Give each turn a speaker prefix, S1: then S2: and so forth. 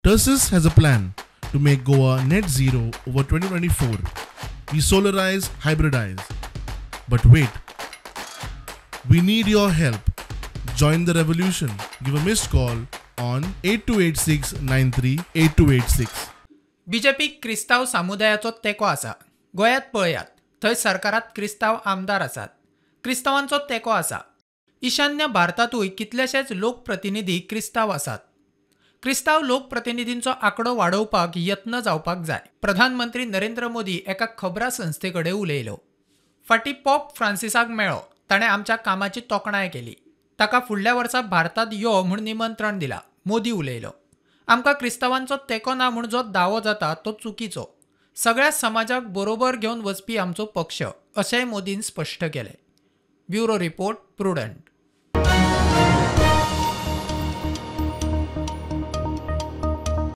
S1: Tersus has a plan to make Goa net zero over 2024. We solarize, hybridize. But wait, we need your help. Join the revolution. Give a missed call on 8286938286.
S2: बीजेपीक क्रिस्तांव समुदायाचो तेंको आसा. गोंयांत पळयात, थंय सरकारांत क्रिस्तांव आमदार आसात. क्रिस्तांवांचो तेंको आसा. ईशान्य भारतांतूय कितलेशेच लोकप्रतिनिधी क्रिस्तांव आसात. क्रिस्तांव लोकप्रतिनिधींचो आंकडो वाडोवपाक यत्न जावपाक जाय. प्रधानमंत्री नरेंद्र मोदी एका खबरां संस्थे कडेन उलयलो. फाटीं पॉप फ्रांसिसाक मेळ्ळो. ताणें आमच्या कामाची तोखणाय केली. ताका फुडल्या वर्सा भारतांत यो म्हूण निमंत्रण दिलां. मोदी उलयलो. आमकां क्रिस्तांवांचो तेंको ना म्हूण जो दावो जाता तो चुकीचो. सगळ्या समाजाक बरोबर घेवन वचपी आमचो पक्ष, अशेंय मोदीन स्पश्ट केलें. Bureau report, Prudent.